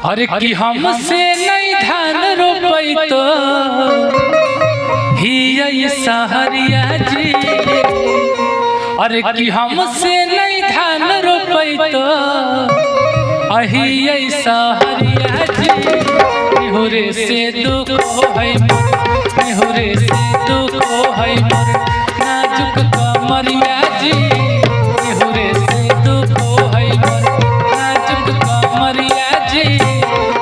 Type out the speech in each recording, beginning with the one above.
अरे कि हमसे नहीं धान रोपई तो ही सहरिया जी। अरे कि हमसे नहीं धान रोपई तो अही सहरिया जी। निहुरे से दुख है मोर, निहुरे से दुख है मोर नाजुक कमरिया जी। निहुरे से दुख है मोर नाजुक कमरिया जी।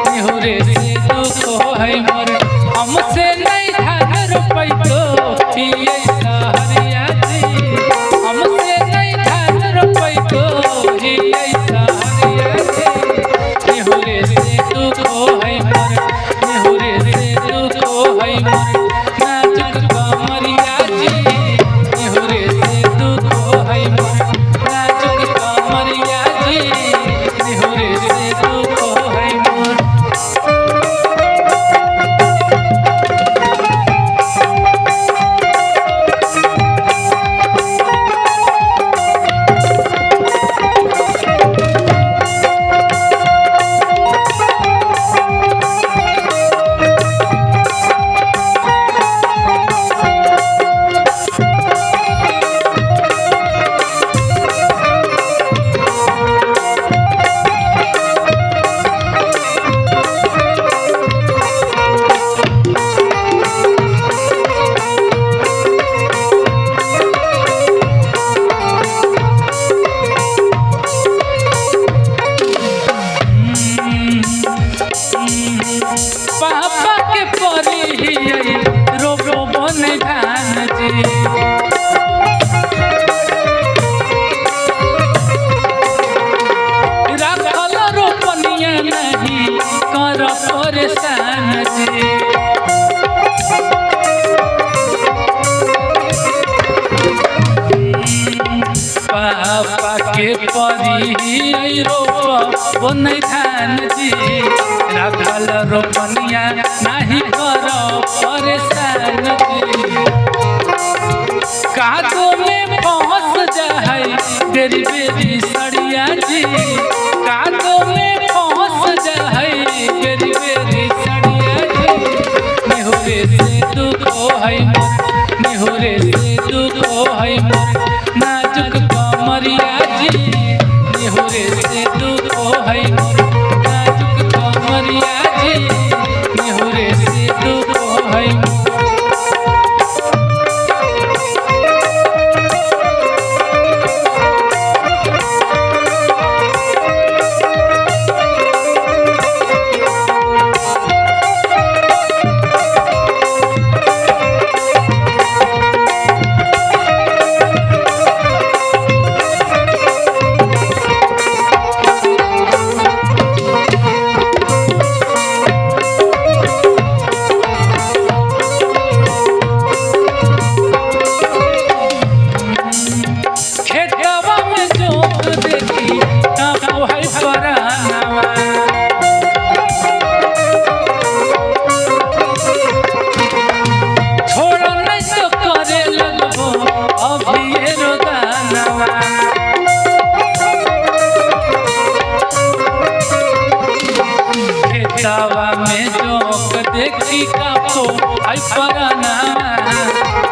निहुरे से दुख है मोर, हमसे नहीं धान रोपई तो सहरिया जी। हमसे नहीं धान रोपई तो सहरिया जी। निहुरे से दुख है मोर, निहुरे से दुख है मोर नाजुक कमरिया जी। निहुरे से दुख है मोर नाजुक कमरिया जी। निहुरे से दुख है मोर। पापा के परी रोपो बन धान जी। राखल रोपनिया नहीं कर परेशान जी। पापा के परी रोप बन धान जी। राखल रोपनिया नहीं कर परेशान जी। कादो में फंस जाए बेरी बेरी सड़िया जी। कादो में फंस जाए बेरी बेरी सड़िया जी। निहुरे से दुख है मोर, निहुरे से दुख है मोर नाजुक कमरिया जी। निहुरे से दुख है मोर नाजुक कमरिया जी। निहुरे से दुख है मोर। खेतवा में जोत देखी काबू है परानवा। छोड़ नहीं तो करे लगबो अभी ये रोदानवा। खेतवा में जोत देखी काबू है परानवा।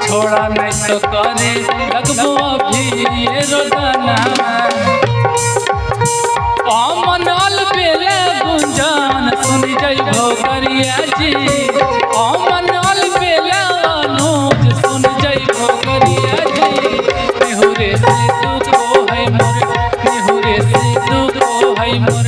छोड़ा नहीं तो करे लगबो अभी ये रोदानवा। अमनल बेला गुंजन सुन जइबो करिया जी। अमनल बेला अनुज सुन जइबो करिया जी। निहुरे से दुख है मोर, निहुरे से दुख है मोर